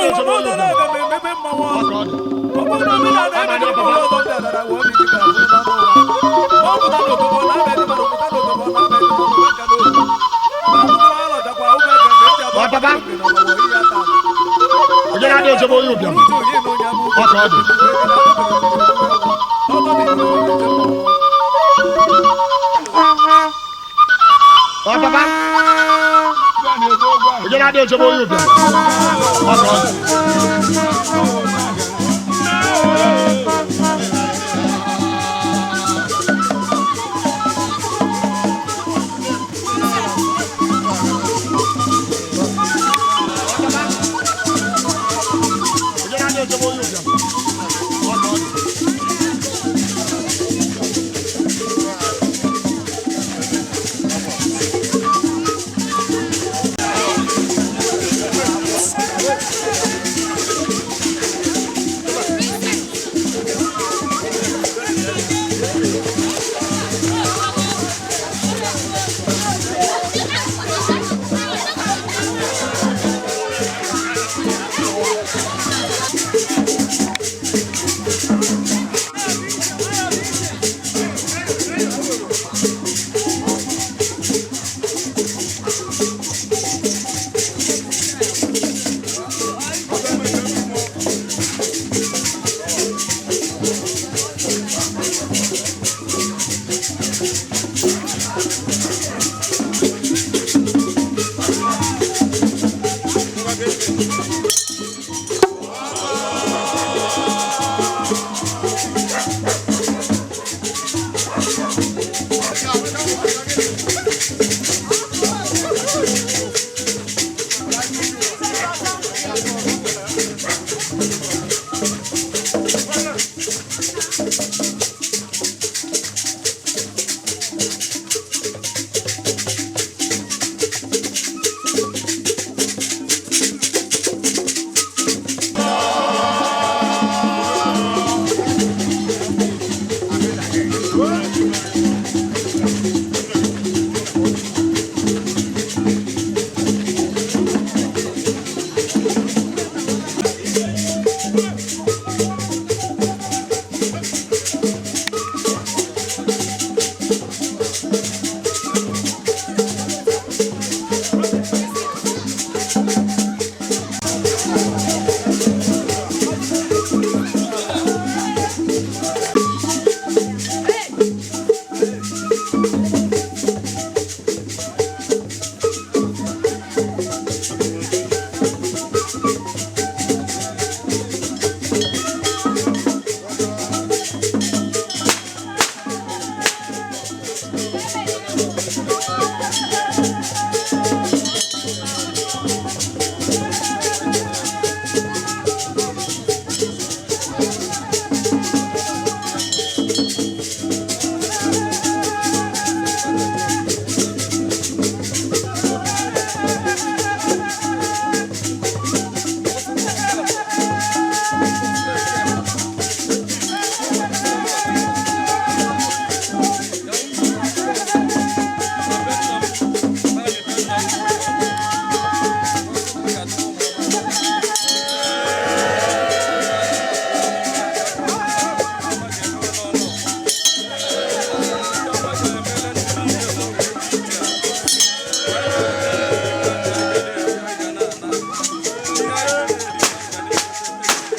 na-adị echebe onye ụbịam. Ọ ka ọ dị. Ọ papa. Onye na-adị echebe onye ụbịam. Ọ ka ọ dị. Ọ papa. Onye na-adị echebe onye ụbịam. Ọ ka ọ dị. Onye na-adị echebe onye ụbịam. Ọ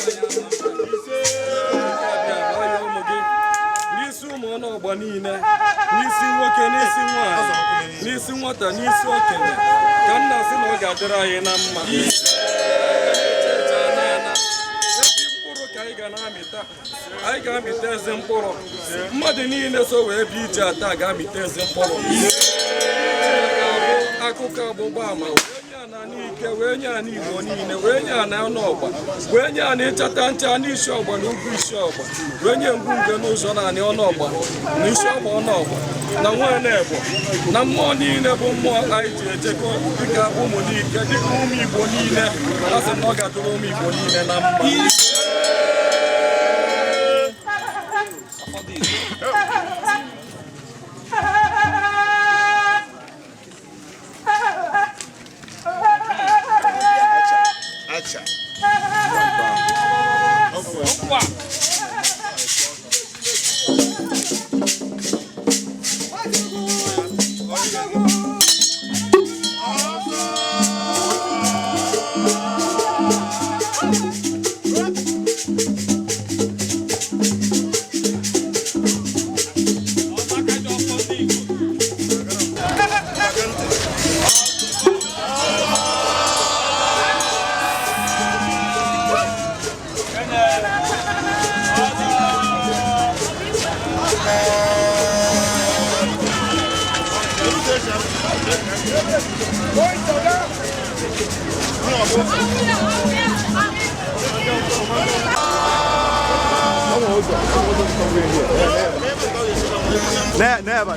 ka ọ dị. N'isi ụmụ ọnụọgba niile, n'isi nwoke, n'isi nwanyị, n'isi nwata, n'isi okenye, ka m na-asị na ọ ga-adịrị anyị na mma. Ezi mkpụrụ ka anyị ga na-amịta. Anyị ga-amịta ezi mkpụrụ. Mmadụ niile so wee bịa ije taa ga-amịta ezi mkpụrụ. Ga-abụ akụkọ agbụgba ama wee nye ana n'ike, wee nye ana Igbo niile, wee nye ana ọnụọgba, wee nye ana ịchata ncha n'isi ọgba na ugwu isi ọgba, wee nye ngwungwe n'ụzọ naanị ọnụọgba na isi ọgba ọnụọgba na nwanebo na mmụọ niile bụ mmụọ anyị ji ejekọ dịka ụmụ n'ike, dịka ụmụ Igbo niile. A sị m na ọ ga-adịrị ụmụ Igbo niile na mma. Acha. Never, never.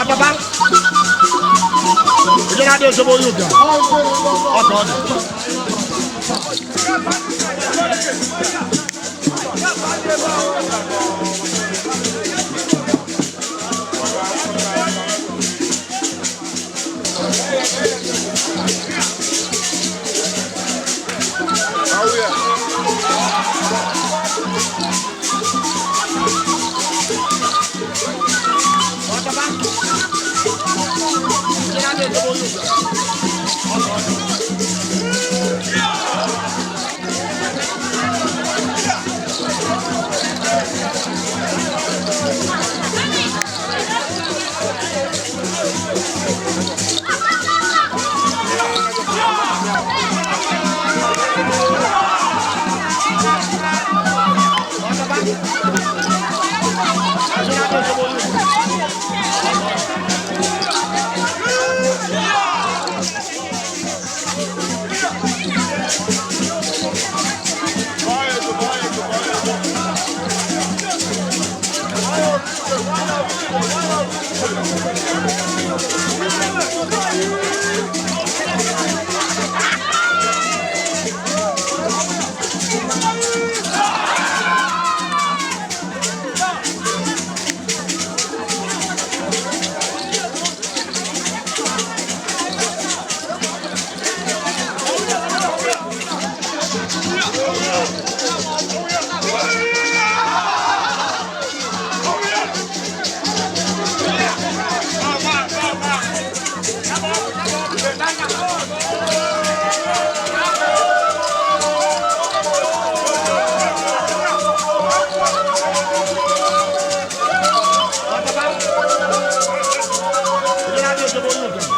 Papa. Ije na-adị echebe onye ụbịam. Ọ ka ọ dị. Ije na-adị echebe onye ụbịam.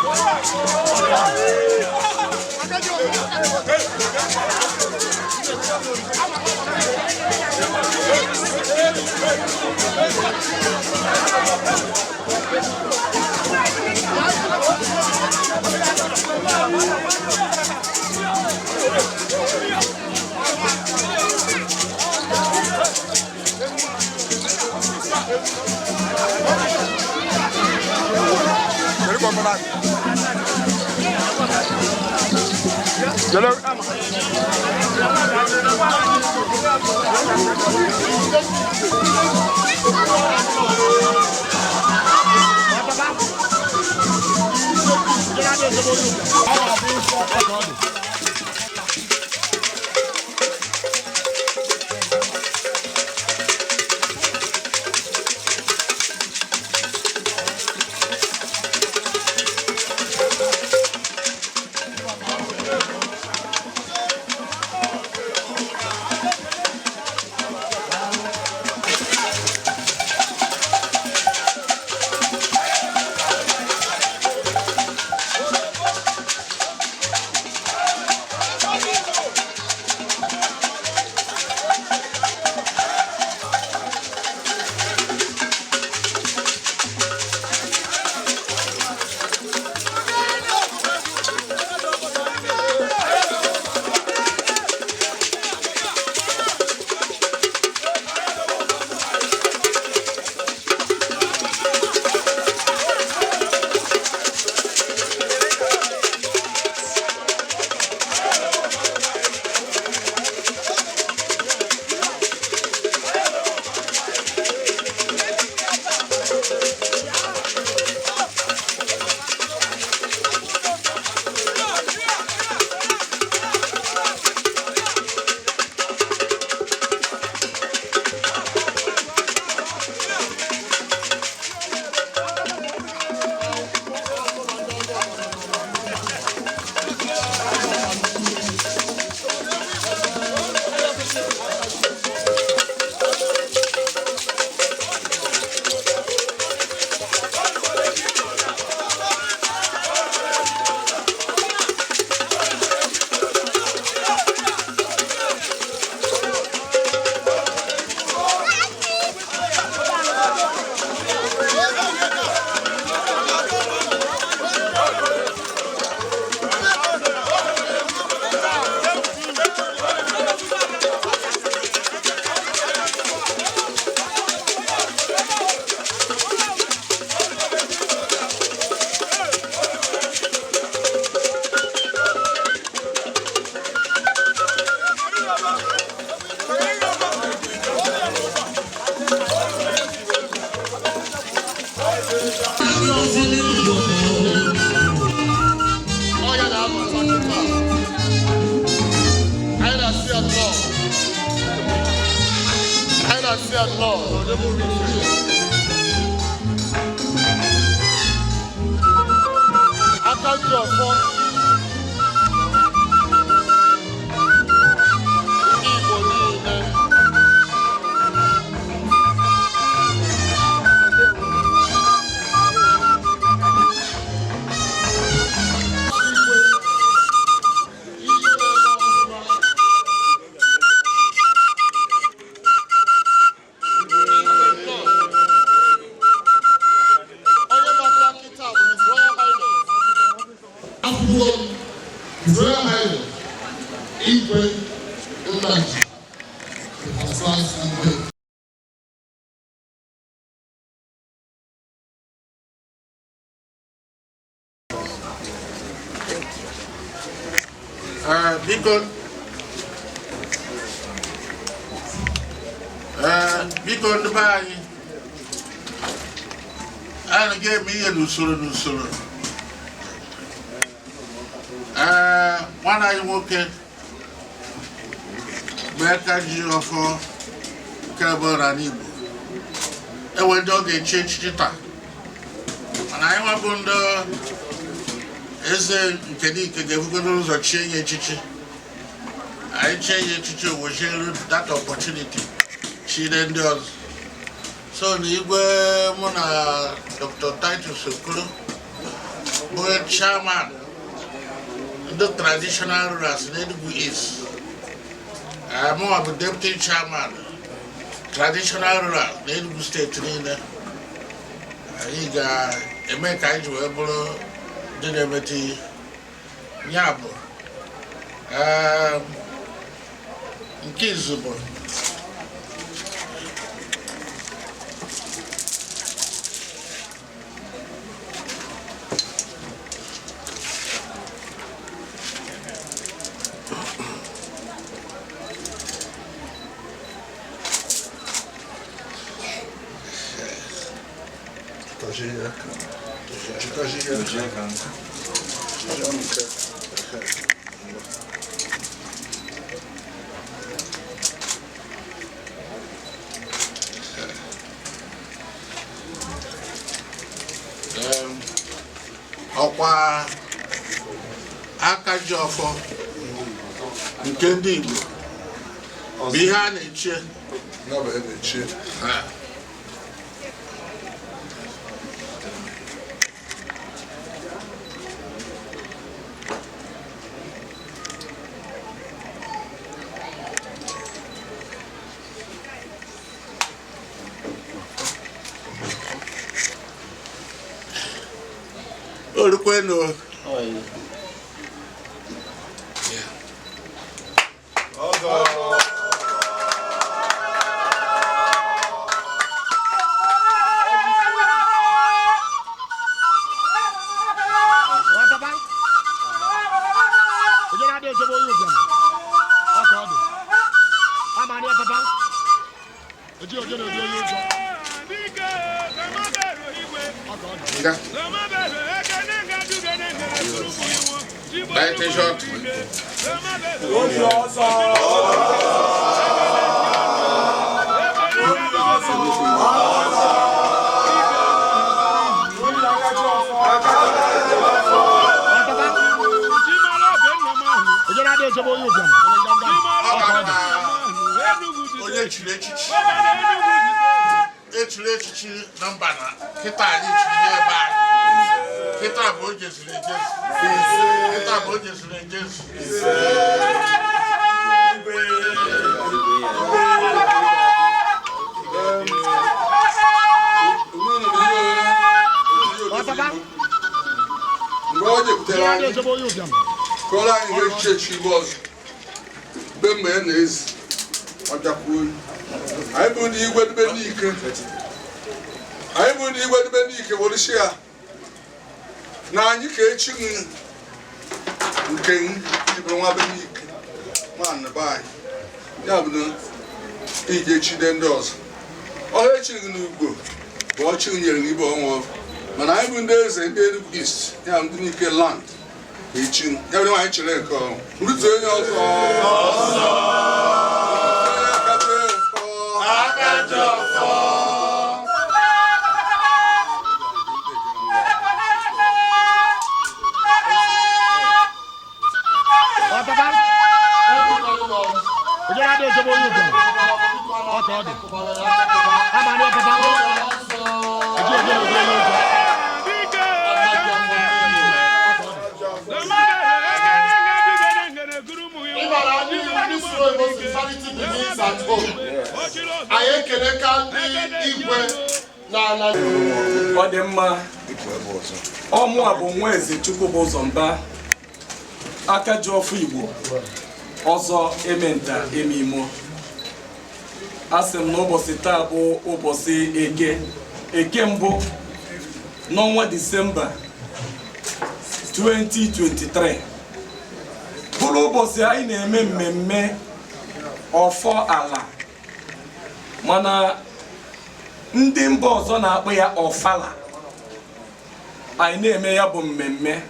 Ọya na-abata kịta. Anyị na-asị ya nnọọ. Anyị na-asị ya nnọọ. Aka ji ọfọ. Ndị Igbo niile. Igwe. Ihe na-eme ọfụma. Onye bata kịta bụ His Royal Highness. Akwụkwọ m, His Royal Highness, Igwe Nnaji, the first class Igwe. Ee, biko. Ee, biko, ndị be anyị, anyị ga-eme ihe n'usoro n'usoro. Ee, nwanne anyị nwoke bụ aka ji ọfọ nke bụ n'ala Igbo, enwe ndị ọ ga-echi echichi taa, mana anyị nwa bụ ndị eze nke dike ga-ebugodo ụzọ chie ya echichi. Anyị chie ya echichi, owechielu that opportunity chire ndị ọzọ. So na igwe, mụ na Dr. Titus Okoro bụ chairman ndị traditional rulers n'Enugu East. Mụnwa bụ deputy chairman traditional rulers n'Enugu steeti niile. Anyị ga-eme ka anyị ji wee bụrụ ndị na-emete ihe ya bụ nke izu bụ Ọkwa aka ji ọfọ nke ndị Igbo bụ ihe a na-eche. Orukwenu. Nga. Light shot. Onye chiri echichi echiri echichi na mba na kịta anyị chiri ya ebe anyị kịta bụ o jeziri ejezi kịta bụ o jeziri ejezi. Mgbe ọ jekwutere anyị kọrọ anyị ihe echichi echi igbe ọzọ be mgbe ya na-ezi ọ bịakwuo anyị bụ ndị igwe dube n'ike anyị bụ ndị igwe dube n'ike were si ya na anyị ka echi nke iji bụrụ nwa be n'ike nwaanyị be anyị ya bụ na ije chide ndị ọzọ ọha echighị n'ugbo bụ ọchị nyere gị ibe ọnwa mana anyị bụ ndị eze ndị Enugu East ya ndị n'ike land echi ya bụ nwaanyị chere nke ọ rute onye ọzọ Anyị ekeleka ndị igwe na ala. Ọ dị mma. Ọmụa bụ nwa eze Chukwu bụ ụzọ mba aka ji ọfọ Igbo ọzọ ementa eme imo. A sị m na ụbọchị taa bụ ụbọchị eke eke mbụ n'ọnwa Disemba 2023 bụrụ ụbọchị anyị na-eme mmemme ọfọ ala, mana ndị mba ọzọ na-akpọ ya ọfala. Anyị na-eme ya bụ mmemme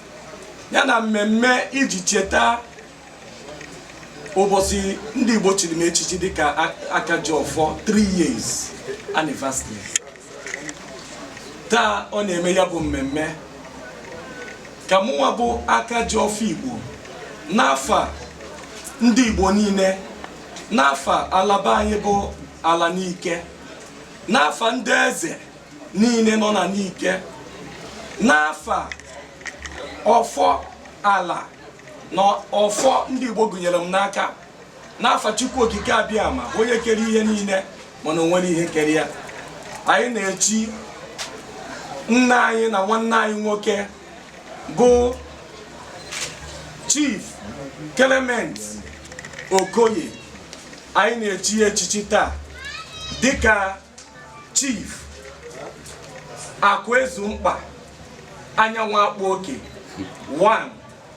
ya na mmemme iji cheta ụbọchị ndị Igbo chiri m echichi dịka aka ji ọfọ 3 years anniversary. Taa ọ na-eme ya bụ mmemme ka mụnwa bụ aka ji ọfọ Igbo n'afọ a ndị Igbo niile n'afọ alaba anyị bụ ala n'ike n'afọ ndị eze niile nọ na n'ike n'afọ ọfọ ala na ọfọ ndị Igbo gụnyere m n'aka n'afọ Chukwu Okike Abịama onye kere ihe niile mana o nwere ihe kere ya. Anyị na-echi nna anyị na nwanne anyị nwoke bụ Chief Clement Okoye. Anyị na-echi echichi taa dịka Chief Akụezu Mkpa Anyanwụ Akpụ Oke one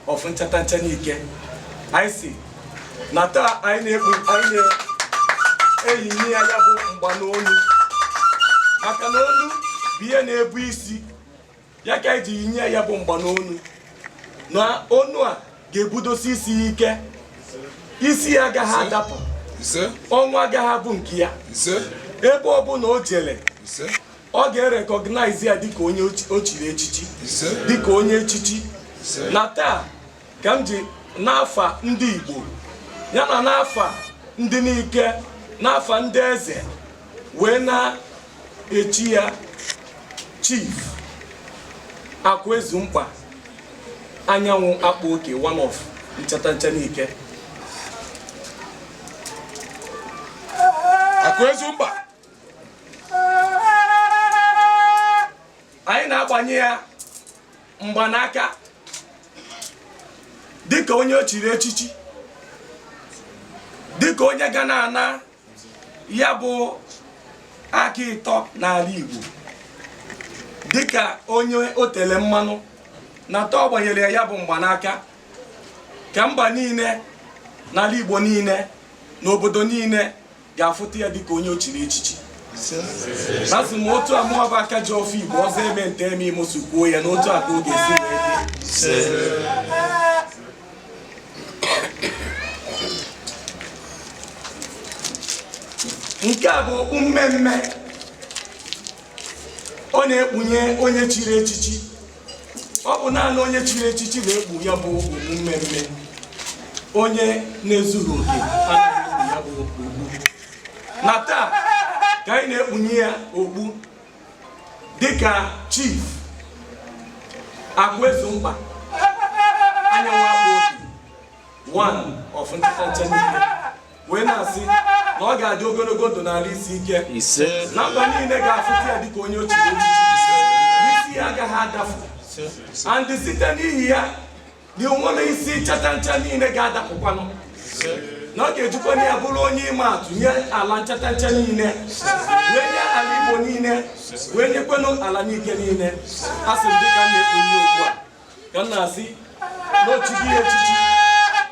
of Nchatancha n'Ike. Anyị si na taa anyị na-ekpu anyị na-eyinye ya ya bụ mgba n'olu maka na olu Bụ ihe na-ebu isi ya ka eji yinye ya bụ mgba n'onu, na onu a ga-ebudosi isi ya ike, isi ya agaghị adapụ. Ise. Ọnwụ agaghị abụ nke ya. Ise. Ebe ọbụla o jele, Ise. ọ ga-erecognize ya dịka onye o chiri echichi, Ise. dịka onye echichi. Ise. Na taa ka m ji n'afa ndị Igbo, ya na n'afa ndị n'ike, n'afa ndị eze, wee na-echi ya Chief Akụezu Mkpa Anyanwụ Akpa Oke, one of Nchatancha n'Ike. Akụezu Mkpa. Anyị na-agbanye ya mgbanaka dịka onye o chiri echichi, dịka onye ga na-ana ya bụ aka ịtọ n'ala Igbo, dịka onye o tere mmanụ. Na taa ọ gbanyere ya ya bụ mgbanaka ka mba niile, n'ala Igbo niile, n'obodo niile ga-afụta ya dịka onye o chiri echichi. Na sị m otu amụọ bụ aka ji ọfọ Igbo ọzọ eme nte eme imo si kwuo ya, n'otu a ka ọ ga-esi wee dị. Nke a bụ okpu mmemme ọ na-ekpunye onye chiri echichi. Ọ bụ naanị onye chiri echichi na-ekpu ya bụ okpu mmemme. Onye na-ezughị oke anaghị ekpu ya bụ okpu. Na taa ka anyị na-ekpunye ya okpu dịka Chief Akụezu Mkpa Anyanwụ Akpa Oke, one of Nchatancha n'Ike, wee na-asị na ọ ga-adị ogologo ndụ n'ala isi ike, na mba niile ga-afụta ya dịka onye ochiri echichi, n'isi ya agaghị adafu, and site n'ihi ya na onwere isi nchatancha niile ga-adapụkwanụ, na ọ ga-ejikwa ya bụrụ onye ịma atụ nye ala nchatancha niile, wee nye ala Igbo niile, wee nyekwanụ ala n'ike niile. A sị m, dịka m na-ekpunye okwu a, ka m na-asị n'ochighị ya echichi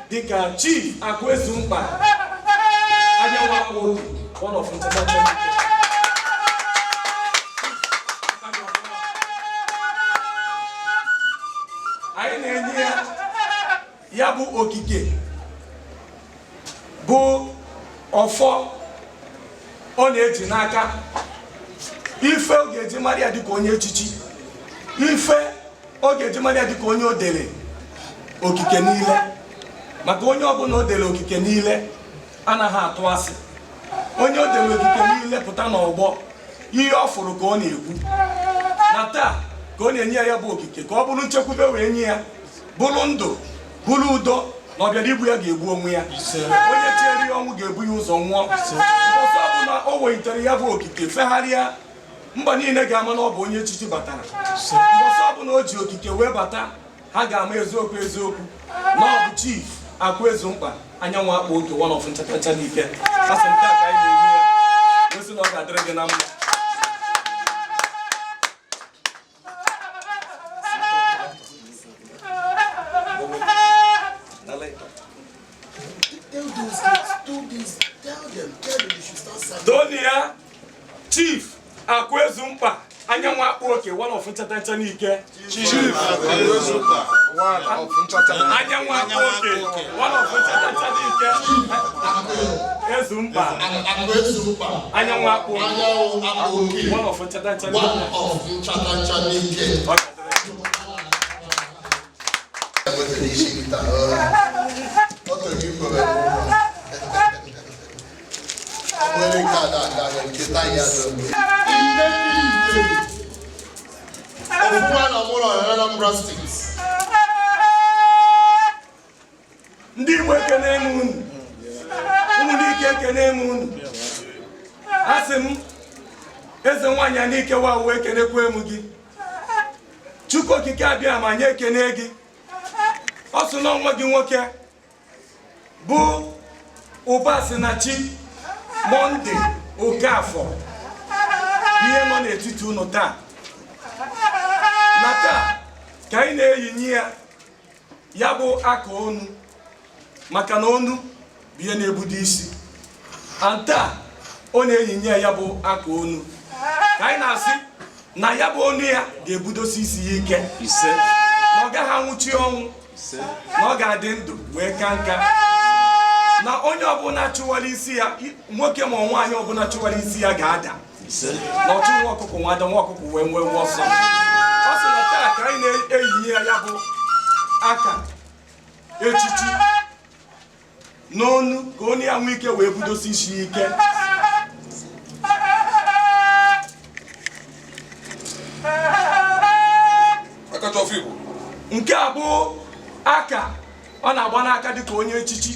dịka Chief Akụezu Mkpa Anyanwụ Akpa Oke, one of Nchatancha n'Ike. Anyị na-enye ya ya bụ okike, bụ ọfọ ọ na-eji n'aka, ife ọ ga-eji mara ya dịka onye echichi, ife ọ ga-eji mara ya dịka onye o dere okike niile, maka onye ọbụla o dere okike niile anaghị atụ asị. Onye o dere okike niile pụta n'ọgbọ, ihe ọ fụrụ ka ọ na-ekwu. Na taa ka ọ na-enye ya ya bụ okike ka ọ bụrụ nchekwube wee nye ya, bụrụ ndụ, bụrụ udo, na ọbịara igbu ya ga-egbu onwe ya, onye chere ya ọnwụ ga-ebu ya ụzọ nwụọ. Ọsọ ọbụla o welitere ya bụ okike fegharịa, mba niile ga-ama na ọ bụ onye echichi batara. Mbọsọ ọbụla o ji okike wee bata, ha ga-ama eziokwu eziokwu na ọ bụ Chief Akụezu Mkpa Anyanwụ Akpa Oke, one of Nchatancha n'Ike. Asị m, taa ka anyị na-enye ya, wee sị na ọ ga-adịrị gị na mma. Tell those kids, do this, tell them they should start serving. Tony ya, Chief Akụezu Mkpa Anyanwụ Akpa Oke, one of Nchatancha n'Ike. Chief Akụezu Mkpa, one of Nchata. Anyanwụ Akpa Oke, one of Nchatancha n'Ike. Ezu Mkpa. Akụezu Mkpa. Anyanwụ Akpa Oke. Anyanwụ Akpa Oke. One of Nchatancha One n'Ike. of Nchatancha n'Ike. Ọ ga-adịrị gị. Enwetara isi gị taa. Ọ tọrọ gị ikwere. Ọ bụrụ nke a na-aga aga nke taa ya dị. Ide ide. Ọfụma na mụrụ na Anambra State. Ndị Igbo, ekene m unu. Ụmụ n'ike, ekene m unu. Asị m, eze nwaanyị a n'ike wa uwe, ekenekwe m gị. Chukwu Okike abịa ma nye ekene gị. Ọ sị na ọnwa gị nwoke bụ ụba si na chi Monday Okafọ, ihe nọ n'etiti unu taa. Na taa ka anyị na-eyinye ya ya bụ aka onu, maka na onu bụ ihe na-ebudo isi, and taa ọ na-eyinye ya bụ aka onu ka anyị na-asị. Na ya bụ onu ya ga-ebudosi isi ya ike, na ọ gaghị anwụchi ọnwụ, na ọ ga-adị ndụ wee ka nka, na onye ọbụla chụwara isi ya, nwoke ma nwaanyị ọbụla chụwara isi ya ga-ada, na ọchụ nwa ọkụkọ nwe ada, nwa ọkụkọ wee nwee ọsọ. Ọ sị na taa ka anyị na-eyinye ya ya bụ aka echichi n'onu, ka onu ya nwee ike wee budosi isi ike. Nke a bụ aka ọ na-agba n'aka dịka onye echichi.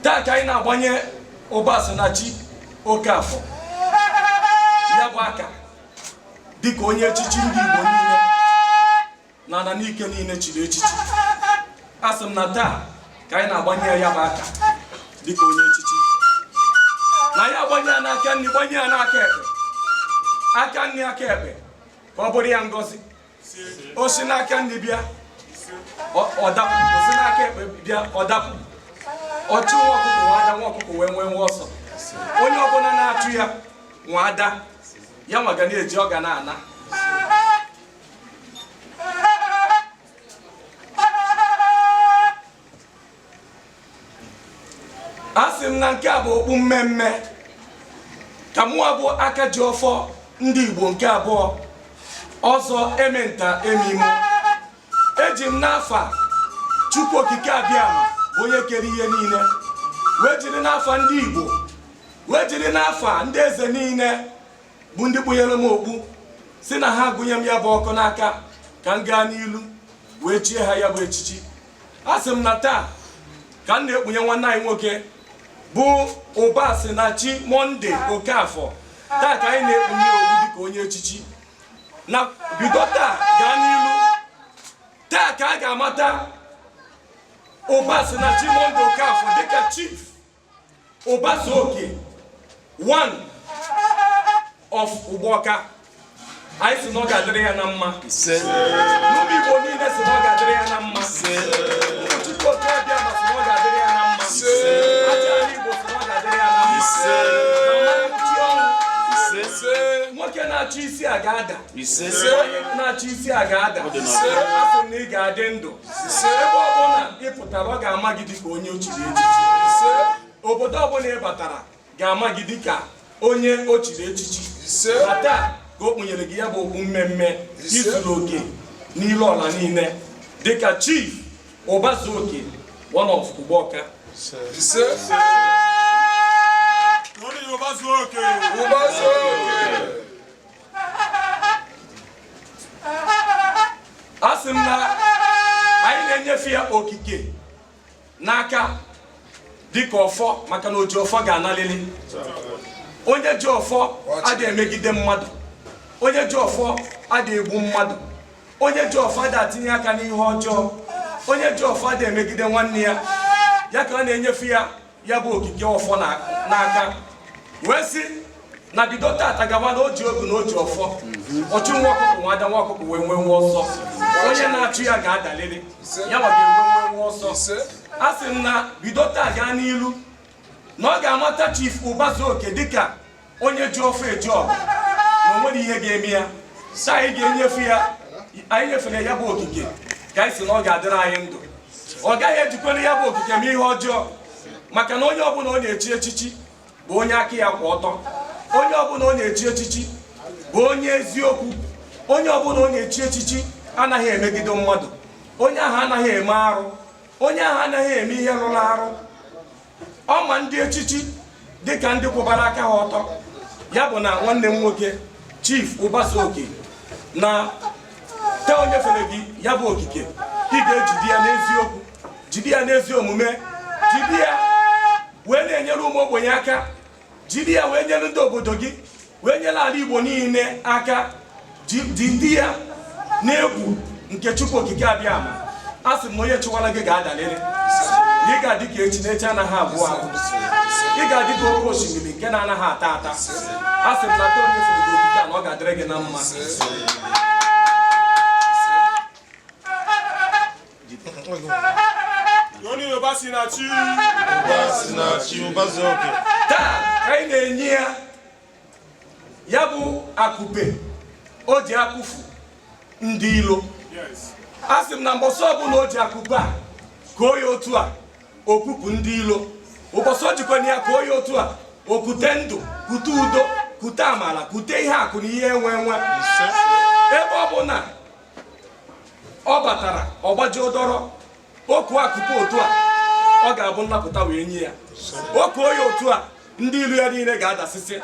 Taa ka anyị na-agbanye Ụbasinachi Okafọ ya bụ aka dịka onye echichi ndị Igbo niile na ala n'ike niile chiri echichi. A sị m na taa ka anyị na-agbanye ya bụ aka dịka onye echichi, na ya agbanye ya n'aka nri, gbanye ya n'aka ekpe, aka nri aka ekpe, ka ọ bụrụ ya ngọzi. O si n'aka nri bịa, ọ dapụ; o si n'aka ekpe bịa, ọ dapụ. Ọchụ nwa ọkụkọ nwe ada, nwa ọkụkọ wee nwee nwa ọsọ. Onye ọbụla na-achụ ya nwa ada, ya nwa ga na-eji, ọ ga na-ana. A sị m na nke a bụ okpu mmemme ka mụwa bụ aka ji ọfọ ndị Igbo nke abụọ, ọzọ ementa emimo. Eji m n'afa Chukwu Okike Abịama, onye kere ihe niile, wee jiri n'afa ndị Igbo, wee jiri n'afa ndị eze niile bụ ndị kpụnyere m okpu, si na ha gụnye m ya bụ ọkụ n'aka ka m gaa n'ilu wee chie ha ya bụ echichi. A sị m na taa ka m na-ekpunye nwanne anyị nwoke bụ Ụbasinachi Monday Okafọ. Taa ka anyị na-ekpunye okpu dịka onye echichi, na bido taa gaa n'ilu, taa ka a ga-amata Ụbasinachi Monday Okafọ dịka Chief Ụbazuoke one of Ugbawka. Anyị sị na ọ ga-adịrị ya na mma. N'ụmụ Igbo niile sị na ọ ga-adịrị ya na mma. Ụmụ Chukwu Okike Abịama sị na ọ ga-adịrị ya na mma. Aja ala Igbo sị na ọ ga-adịrị ya na mma. Na mmanụ ọnwụ, nwoke na-achụ isi a ga-ada, nwaanyị na-achụ isi a ga-ada. Asị m na ị ga-adị ndụ. Ebe ọbụla ị pụtara, ọ ga-ama gị dịka onye o chiri echichi. Obodo ọbụla ị batara ga-ama gị dịka onye o chiri echichi. Na taa ka o kpunyere gị ya bụ okpu mmemme, izuru oke n'ilu ọla niile dịka Chief Ụbazuoke one of Ugbawka. Ise. Ụbazuoke. Ụbazuoke. A sị m na anyị na-enyefe ya okike n'aka dịka ọfọ, maka na oji ọfọ ga-analili. Onye ji ọfọ adịghị emegide mmadụ, onye ji ọfọ adịghị egbu mmadụ, onye ji ọfọ adịghị atinye aka n'ihe ọjọọ, onye ji ọfọ adịghị emegide nwanne ya. Ya ka a na-enyefe ya ya bụ okike ọfọ n'aka, wee sị na bido tata gaba, na o ji ogu na o ji ọfọ. Ọchụ nwa ọkụkọ nwe ada, nwa ọkụkọ wee nwee nwa ọsọ. Onye na-achụ ya ga-adalili, ya nwa ga-enwe nwe nwa ọsọ. A sị m na bido taa gaa n'ilu, na ọ ga-amata Chief Ụbazuoke dịka onye ji ọfọ eji ọgụ, na o nwere ihe ga-eme ya. Sa anyị ga-enyefe ya, anyị nyefere ya bụ okike, ka anyị sị na ọ ga-adịrị anyị ndụ. Ọ gaghị ejikwere ya bụ okike mee ihe ọjọọ, maka na onye ọbụla ọ na-echi echichi bụ onye aka ya kwụ ọtọ, onye ọbụla ọ na-echi echichi bụ onye eziokwu, onye ọbụla ọ na-echi echichi anaghị emegide mmadụ, onye ahụ anaghị eme arụ, onye ahụ anaghị eme ihe rụrụ arụ. Ọ ma ndị echichi dịka ndị kwụbara aka ha ọtọ. Ya bụ na nwanne m nwoke Chief Ụbazuoke, na taa o nyefere gị ya bụ okike, ị ga-ejide ya n'eziokwu, jide ya n'ezi omume, jide ya wee na-enyere ụmụ ogbenye aka, jide ya wee nyere ndị obodo gị, wee nyere ala Igbo niile aka, jide ya n'egwu nke Chukwu Okike Abịama. A sị m na onye chụwara gị ga-adalịrị, na ị ga-adị ka echi, na echi anaghị agwụ agwụ. Ị ga-adị ka oke osimiri nke na-anaghị ata ata. A sị m na taa o nyefere gị okike a, na ọ ga-adịrị gị na mma. Taa ka anyị na-enye ya ya bụ akụpe. O ji akụfu ndị ilo. A sị m na mbọsị ọbụla o ji akụpe a koo ya otu a, okupụ ndị ilo. Ụbọchị o jikwana ya koo ya otu a, okute ndụ, kute udo, kute amala, kute ihe akụ na ihe enwe enwe. Ebe ọ bụ na ọ batara, ọ gbajuo dọrọ oku akụpe otu a, ọ ga-abụ nnapụta wee nye ya. Okuo ya otu a, ndị ilu ya niile ga-adasịsị.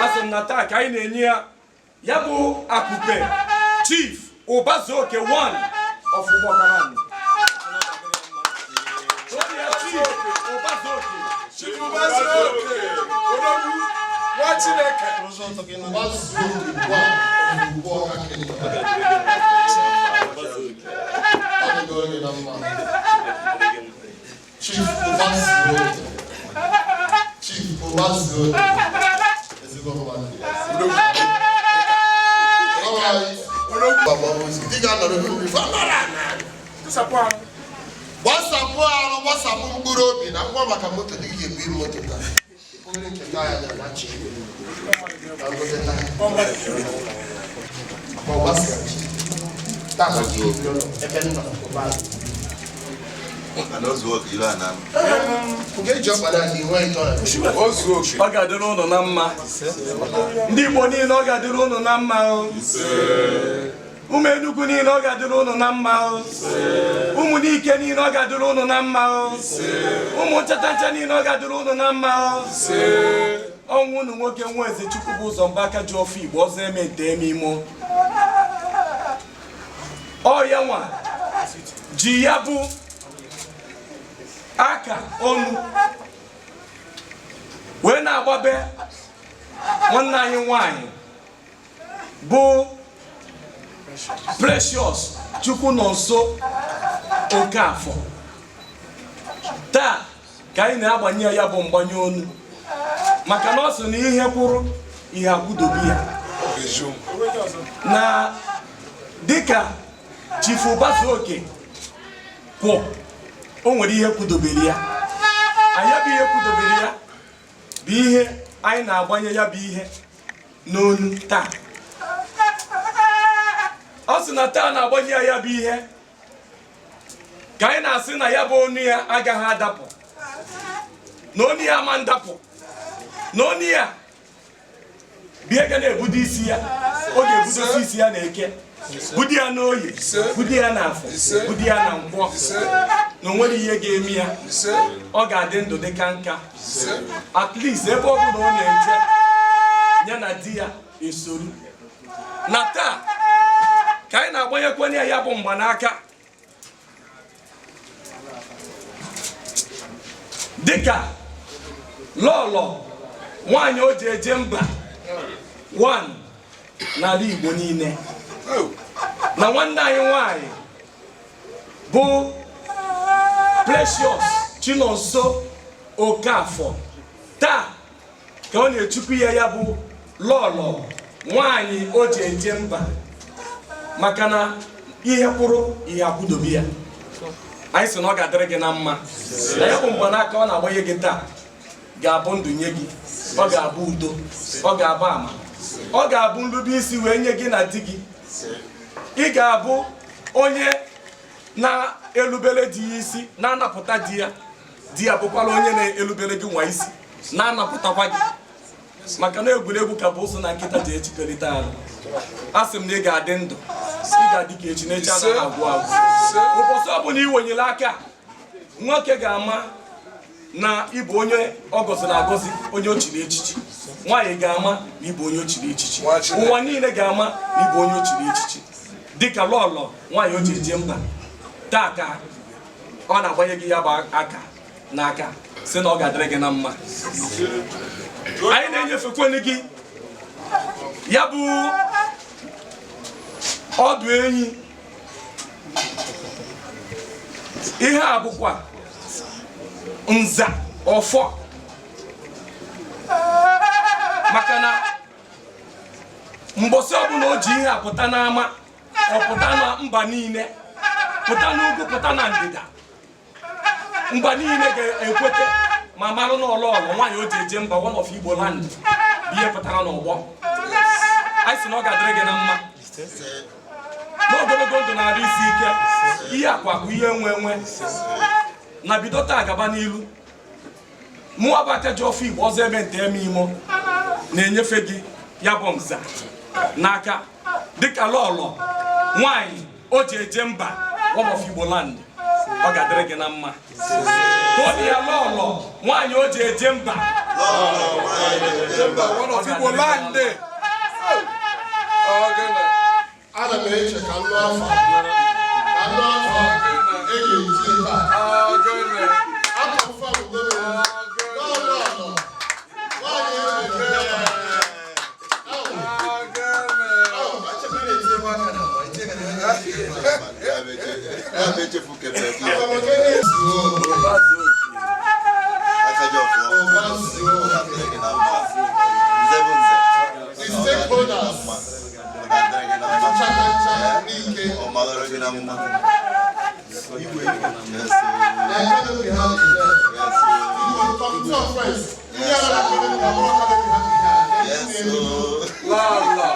A sị m na taa ka anyị na-enye ya ya bụ akụpe Chief Ụbazuoke one of Ụgbọkaran. Chief Ụbazuoke. Chief Ụbazuoke, odogwu nwa Chineke. Ụbazuoke one of Ugbawka Kingdom. Ọ dịgoro gị na mma. Chief Ụbazuoke. Chief Ụbazuoke. Ezigbo mmadụ. Di ga-anọrọ n'ubi gbasapụ arụ, gbasapụ mkpụrụ obi na ngwa maka moto dị gị ga-ebu moto taa. Onye nketa ya na-anachi na ngote taa. Ma ọ gbasara chi. Taa ka chi ebe m nọ ụba. Nke eji ọkpa na-adị nwe ịtọ na Ozuoke. Ọ ga-adịrị ụnụ na mma, ndị Igbo niile. Ọ ga-adịrị ụnụ na mma o. Ụmụ Enugu niile, ọ ga-adịrị ụnụ na mma o. Ụmụ Nike niile, ọ ga-adịrị ụnụ na mma o. Ụmụ nchatancha niile, ọ ga-adịrị ụnụ na mma o. Ọnwụ ụnụ nwoke nwa eze Chukwu bụ ụzọ mbaka ji ofe Igbo ọzọ eme nte eme imo. Ọ ya nwa ji ya bụ aka onu wee na-agbabe nwanne anyị nwanyị bụ Precious Chukwu nọ nso Okafọ. Taa ka anyị na-agbanye ya bụ mgbanye onu, maka na ọ sị na ihe kwụrụ ihe akwụdobe ya na dịka Chief Ụbazuoke kwụ, o nwere ihe kwudobere ya. Anyị bụ ihe kwudobere ya bụ ihe anyị na-agbanye ya bụ ihe n'onu taa. Ọ sị na taa na-agbanye ya ya bụ ihe ka anyị na-asị na ya bụ onu ya agaghị adapụ, na onu ya ama ndapụ, na onu ya bụ ihe ga na-ebudo isi ya. Ọ ga-ebudosi isi ya na Eke, budo ya n'Oye, budo ya n'Afọ, budo ya na Nkwọ, na o nwere ihe ga-eme ya. Ọ ga-adị ndụ dị ka nka. At least ebe ọ bụla ọ na-eje, ya na di ya esoru. Na taa ka anyị na-agbanyekwenye ya ya bụ mgbanaka dịka lọlọ nwaanyị o ji eje mba one n'ala Igbo niile, na nwanne anyị nwaanyị bụ Precious Chinonso Okafọ. Taa ka ọ na-echukwu ya ya bụ lọlọ nwaanyị o ji eje mba, maka na ihe kwụrụ ihe akwụdobe ya. Anyị sị na ọ ga-adịrị gị na mma, na ya bụ mgbanaka ọ na-agbanye gị taa ga-abụ ndụ nye gị, ọ ga-abụ udo, ọ ga-abụ ama, ọ ga-abụ nrube isi wee nye gị na di gị. Ị ga-abụ onye na-elubere di ya isi, na-anapụta di ya, di ya bụkwara onye na-elubere gị nwa isi, na-anapụtakwa gị, maka na egwuregwu ka bụ ụsụ na nkịta ji echikelite arụ. A sị m na ị ga-adị ndụ, ị ga-adị ka echi, na echi anaghị agwụ agwụ. Ụbọchị ọbụla ị wenyere aka, nwoke ga-ama na ịbụ onye ọ gọziri agọzi, onye o chiri echichi. Nwaanyị ga-ama na ịbụ onye o chiri echichi. Ụwa niile ga-ama na ịbụ onye o chiri echichi dịka lọlọ nwaanyị o ji eje mba. Taa ka ọ na-agbanye gị ya bụ aka n'aka, si na ọ ga-adịrị gị na mma. Anyị na-enyefekwenụ gị ya bụ ọdụ enyi. Ihe a bụkwa nza ọfọ, maka na mbọsị ọbụla o ji ihe a pụta n'ama, ọ pụta na mba niile, pụta n'ugwu, pụta na ndịda, mba niile ga-ekwete ma marụ na ọlọlọ nwaanyị o ji eje mba one of Igbo land bụ ihe pụtara n'ọgbọ. Anyị sị na ọ ga-adịrị gị na mma n'ogologo ndụ na-arụ isi ike, ihe akwa akụ, ihe enwe enwe na bido taa gaba n'ilu. Mụnwa bụ aka ji ọfọ Igbo ọzọ eme nte eme imo na-enyefe gị ya bụ nza n'aka dịka lọlọ nwaanyị o ji eje mba, one of Igbo land. Ọ ga-adịrị gị na mma. Tụọ ya, lọlọ nwaanyị o ji eje mba. One of Igbo land. Ogene. Ana m eche ka nnu afọ ka nnu afọ e ga-eji taa. Ogene. Akọfa ugoro lọlọ nwaanyị eji eje mba. Ogene. Akamokene zuo. Ụba zuo. The stakeholders nchakancha n'ike na canopy ha dị there. The committee of friends, ndị ara na canopy na bụrụ canopy ha dị there. Lala.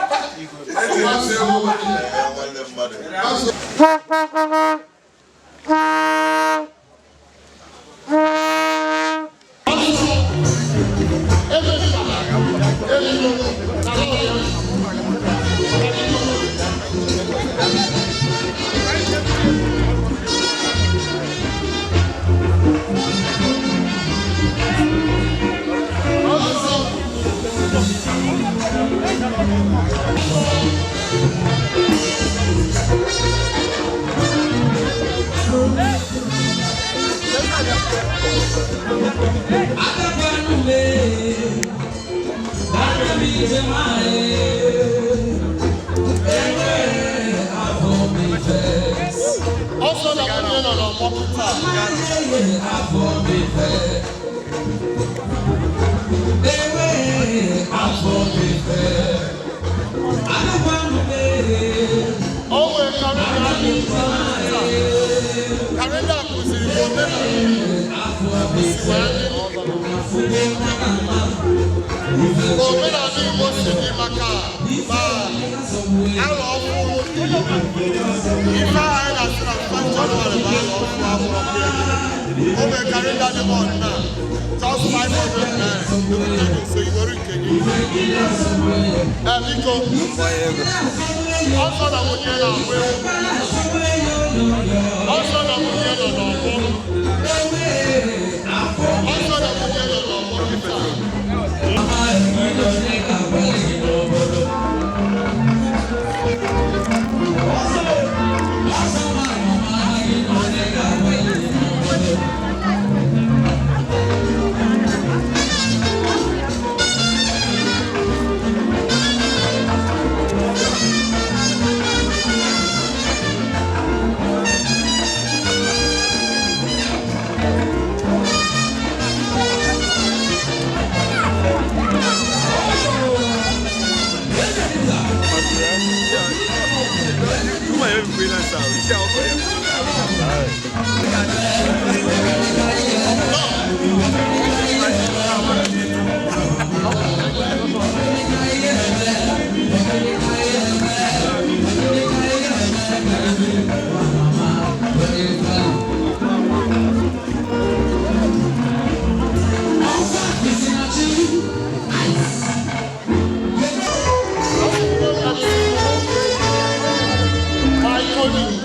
Ụba zuo. Ọsọ na nwunye nọ n'ọgbọ taa. O nwere kalenda a na-ekwu taa. Kalenda kụziri ka omenala si wee dị. Ka omenala Igbo si dị maka ma alọ ọhụrụ, ife anyị na-asị na 1 January bụ alọ ọhụrụ abụrụ. O nwere kalenda dị on na just 500 naira. Ebute gị nso iwere nke gị. Ee, biko, ọsọ na nwunye na-agba egwu. Ọsọ na nwunye nọ n'ọgbọ. Ọsọ na nwunye nọ n'ọgbọ kịta. My colleague.